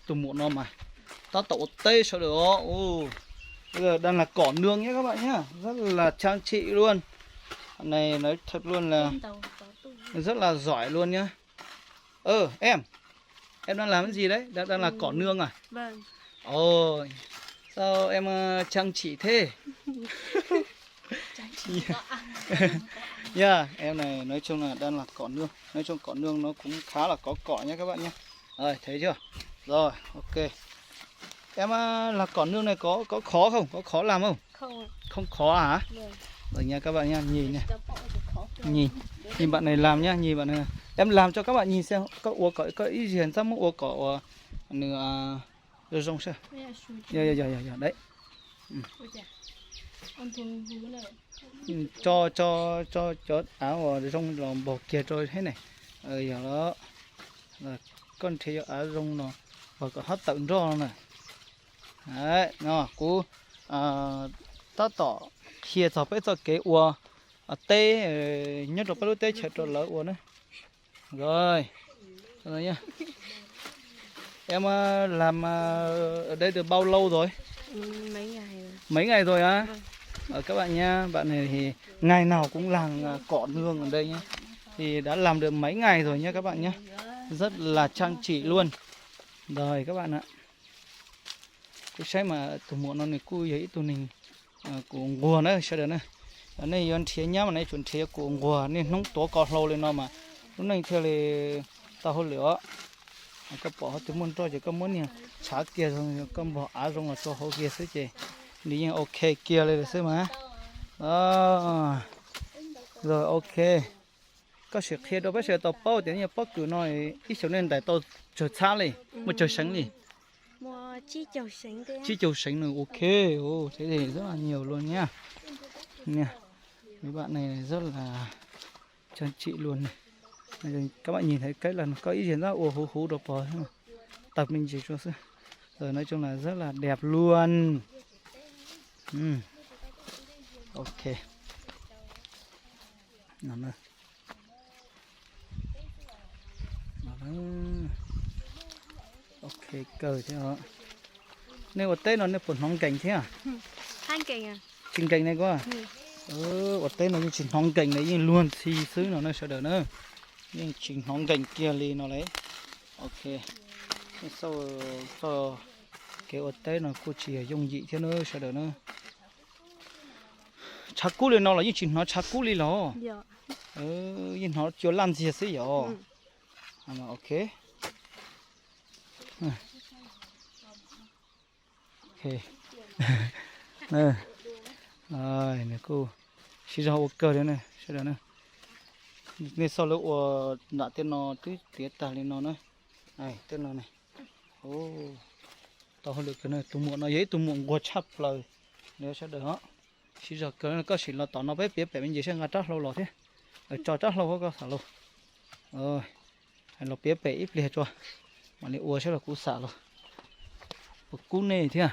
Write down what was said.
Tus muam no mas tab tom ua teb sawv daws os. Ua, đang là cỏ nương nhé các bạn nhé, rất là trang trí luôn. Này nói thật luôn là rất là giỏi luôn nhá. Ơ em, em đang làm cái gì đấy? Đang, đang là cỏ nương à? Ồ, sao em ờ, trang trí thế? Nha, em này nói chung là đang là cỏ nương. Nói chung cỏ nương nó cũng khá là có cỏ nha các bạn nha. Rồi, thấy chưa? Rồi, ok. Em à, làm cỏ nương này có có khó không? Có khó làm không? Không khó hả? Rồi nha các bạn nha, nhìn nha. Nhìn, nhìn bạn này làm nhá, nhìn bạn này. Em làm cho các bạn nhìn xem, có ua có có ít gì chắc muốn ua có ua nửa à, rau rau sao? Rồi rồi rồi rồi đấy. Cho cho cho cho áo rau rau los npog kiag rau thế này. Rồi, rồi koj nrhiav cov av zoo no uas kom hab tawm nroj no na. No kuv tab tom qhia txog peb txoj kev ua teb nyob rau peb lub teb chaws rau lawv ua na. Rồi, em làm ở đây được bao lâu rồi? Mấy ngày rồi á? Ờ, các bạn nhá, bạn này thì ngày nào cũng làm à, cọ nương ở đây nhá. Thì đã làm được mấy ngày rồi nhá các bạn nhá. Rất là chăm chỉ luôn. Rồi các bạn ạ. Kuv saib mas tus muam no nws kuj yog ib tug neeg kuv nquag na sawv daws na. Nej yuav nrhiav nyab mas nej tsum nrhiav kuv nquag, niaj hnub tuav ko hlau li no mas lub neej thiaj li tau hauj lwm os. Koj pom hauv twg muaj nroj ces koj muab niag tshav kiag, koj npog av zoo los rau hauv kiag xwb ces nws yeej ok kiag li lawm xwb mas. Rồi ok. Koj sim qhia rau peb sawv daws tau paub tias nej pob kws no ib xyoos nej ntais tau tsawg txhab li, muaj tsawg seev li? Tsib caug seev no, ok, thế thì rất là nhiều luôn nhá. Nha, mấy bạn này rất là trang trí luôn này. Các bạn nhìn thấy cái là có ít gì đó ua hú hú đồ bò, tập minh gì cho xíu. Rồi nói chung là rất là đẹp luôn. Ok. Ok, kawg thiab. Nej ua teb no nej puas hnov nkees thiab? Tsis nkees ne kuv. Ua teb no yeej tsis hnov nkees ne, yeej luag ntxhi xwb no na sawv daws na. Yeej tsis hnov nkees kiag li no le. Ok, nej xauj txoj kev ua teb no kuj tsis yog yooj yim thiab na sawv daws na. Tshav kub li no los yeej tsis hnov tshav kub li los? Yeej hnov cua laj ntxiag xwb yom. Ok. Nws kuj siv zog ua kawg li na sawv daws na. Nej xauj lawv ua nram tej no twb tiav tag li no na. Tej no ne. Tau hauj lwm kawg na, tus muam no yog ib tug muam nquag tshaj plaws li sawv daws os. Siv zog kawg, koj sim los tom no peb piav pem me ntsis saib nqa rab hlau los thiab. Tso rab hlau koj xam los. Los piav pem ib pliag tso, mam li ua saib los kuv xam los puas kub nej thiab.